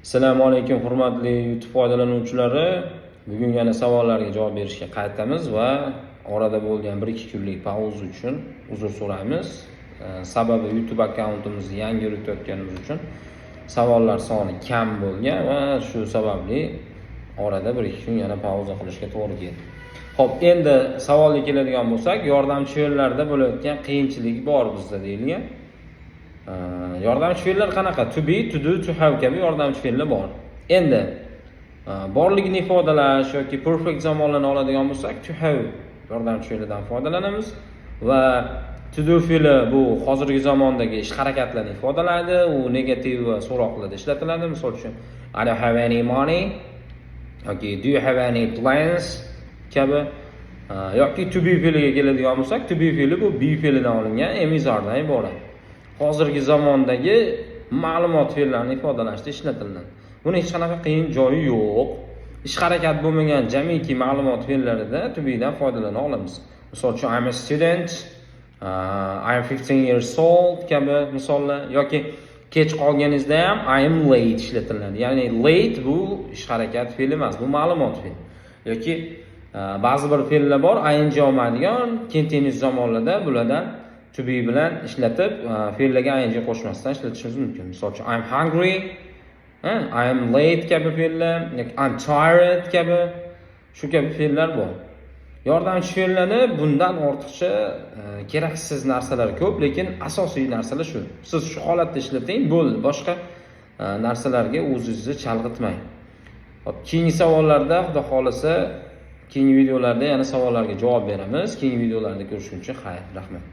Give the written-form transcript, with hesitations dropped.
Assalomu alaykum, hurmatli YouTube foydalanuvchilari. Bugun yana savollarga javob berishga qaytamiz va orada bo'lgan 1-2 kunlik pauza uchun uzr so'raymiz. Sababi YouTube akkauntimizni yangi yuritayotganimiz uchun savollar soni kam bo'lgan va shu sababli orada 1-2 kun yana pauza qilishga to'g'ri keldi. Xo'p, endi savolga keladigan bo'lsak, yordamchi fe'llarda bo'layotgan qiyinchilik bor bizda deyilgan. Yordamchi fe'llar qanaqa? To be, to do, to have kabi yordamchi fe'llar bor. Endi borligini ifodalash yoki perfect zamonlarni oladigan bo'lsak, to have yordamchi fe'lidan foydalanamiz va to do fe'li bu hozirgi zamondagi ish harakatlarni ifodalaydi. U negativ va so'roqlarda ishlatiladi. Misol uchun, "I don't have any money" yoki "Do you have any plans?" kabi. Yoki to be fe'liga keladigan bo'lsak, to be fe'li bu be fe'lidan olingan, am, is, aredan iborat. Hozirgi zamondagi ma'lumot fe'llarini ifodalashda ishlatiladi. Buni hech qanaqa qiyin joyi yo'q. Ish harakat bo'lmagan jamiki ma'lumot fe'llarida to bedan foydalana olamiz. Misol uchun, "I'm a student", "I'm 15 years old" kabi misollar yoki kech qolganingizda ham "I am late" ishlatiladi. Ya'ni late bu ish harakat fe'li emas, bu ma'lumot fe'li. Yoki ba'zi bir fe'llar bor, ing olmaydigan, continuous zamonlarda bulardan to be bilan ishlatib, fe'llarga ing qo'shmasdan ishlatishimiz mumkin. Misol uchun, "I'm hungry", "I am late" kabi fe'llar yoki "I'm tired" kabi, shu kabi fe'llar bor. Yordamchi fe'llarni bundan ortiqcha keraksiz narsalar ko'p, lekin asosiy narsalar shu. Siz shu holatda ishlating, bo'ldi. Boshqa narsalarga o'zingizni chalg'itmang. Xo'p, keyingi savollarda, Xudo xohlasa, keyingi videolarda yana savollarga javob beramiz. Keyingi videolarda ko'rishguncha xayr, rahmat.